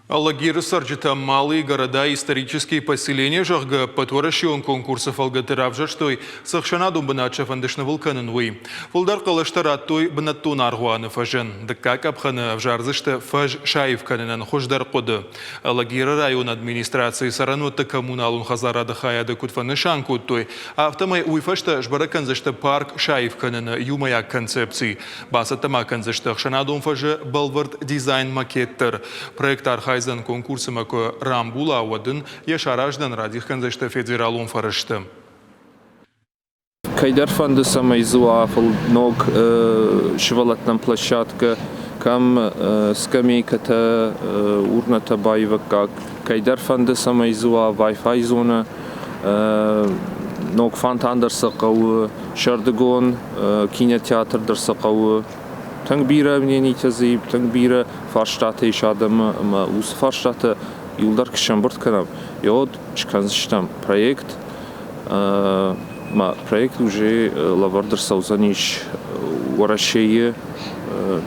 Алагиры цӕрджытӕ Малые города исторические поселения, зӕгъгӕ, ӕппӕтуӕрӕсеон конкурсы фӕлгӕты равзӕрстой, цы ӕхсӕнадон бынат сӕ фӕнды снывыл кӕнын, уый. Фылдӕр хъӕлӕстӕ радтой бынӕттон аргъуаны фӕзӕн. Дыккаг къӕпхӕны ӕвзардзысты фӕз саив кӕнынӕн хуыздӕр хъуыды. Алагиры районы администрацийы цӕрӕнуӕтты коммуналон хӕдзарады хайады куыд фӕнысан кодтой, афтӕмӕй уый фӕстӕ сбӕрӕг кӕндзысты парк саив кӕныны иумӕйаг концепци. Бацӕттӕ ма кӕндзысты ӕхсӕнадон фӕзы бӕлвырд дизайн-макет дӕр. Проект архайдзӕн конкурсмӕ куы рамбула, уӕд ын йӕ саразынӕн радих кӕндзысты федералон фӕрӕзты. Кӕйдӕр фӕнды, цӕмӕй дзы уа ног сывӕллӕттӕн площадкӕ, кӕм скамейкӕтӕ, урнӕтӕ баивӕггаг. Кӕйдӕр фӕнды, цӕмӕй дзы уа Wi-Fi зонӕ, ног фонтан дӕр сӕ хъӕуы, сӕрдыгон кинотеатр дӕр сӕ хъӕуы. Тынг бирӕ мненитӕ дзы и, тынг бирӕ фарстатӕ ис адӕмы ӕмӕ уыцы фарстатӕ иуылдӕр куы сӕмбырд кӕнӕм, уӕд скӕндзыстӕм проект. Ма проект уже лӕвӕрд ӕрцӕудзӕнис Уӕрӕсейы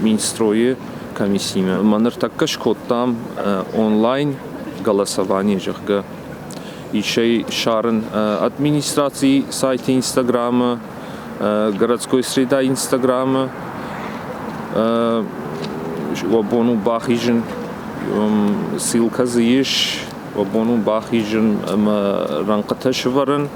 Минстройы комиссимӕ. Ӕмӕ ныртӕккӕ скодтам онлайн голосование, зӕгъгӕ. Ис ӕй ссарын администрацийы сайты Инстаграмы, городской среда Инстаграмы. Уӕ бон у бахизын, ссылкӕ дзы ис, уӕ бон у бахизын ӕмӕ рӕнхъытӕ сӕвӕрын.